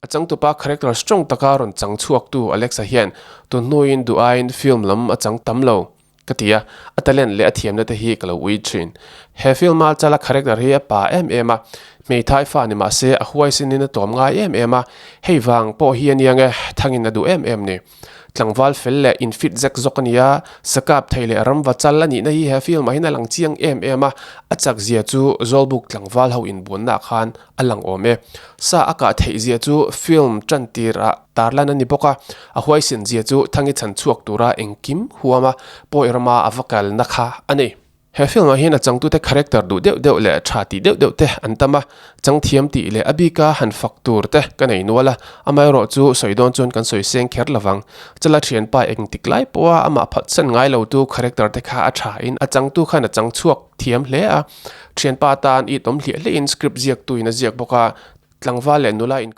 A changtupa character strong taka rawn chang chhuaktu Alexa hian tun hnuin duh aiin film lam a chang tam lo ka ti a, a talent leh a thiamna te hi ka lo ui thin. He film a chala character hi a pa em em a, hmeithai fa ni mahse a huaisinin a tlawm ngai em em a, hei vang pawh hi a nia nge thangin a duh em em ni. Tlangval fel leh infit zek zawk a ni a, sakap thei leh ramva chal a nihna hi he film ah hian a lang chiang em em a, a chak zia chu Zawlbuk tlangval ho inbuanna ah khan a lang awm e. Sa a kah theih zia chu film tan tir ah tarlan a ni bawk a, a huaisen zia chu Thangi chhan chhuak tura engkim huam a pawi rama a va kalna kha a ni. He film ah hian a changtute character duh deuh deuh leh tha tih deuh deuh te an tam a, changthiam tih leh a bika han fak tur te ka nei nual a, amaherawh chu sawi dawn chuan kan sawi seng kher lovang. Chala thianpa engtik lai pawha amah phatsan ngai lo tu character te kha a tha in a changtu khan a chang chhuak thiam hle a, thianpa tan it awm hliah hliah in script ziak tu in a ziak bawk a, tlangval leh nula in.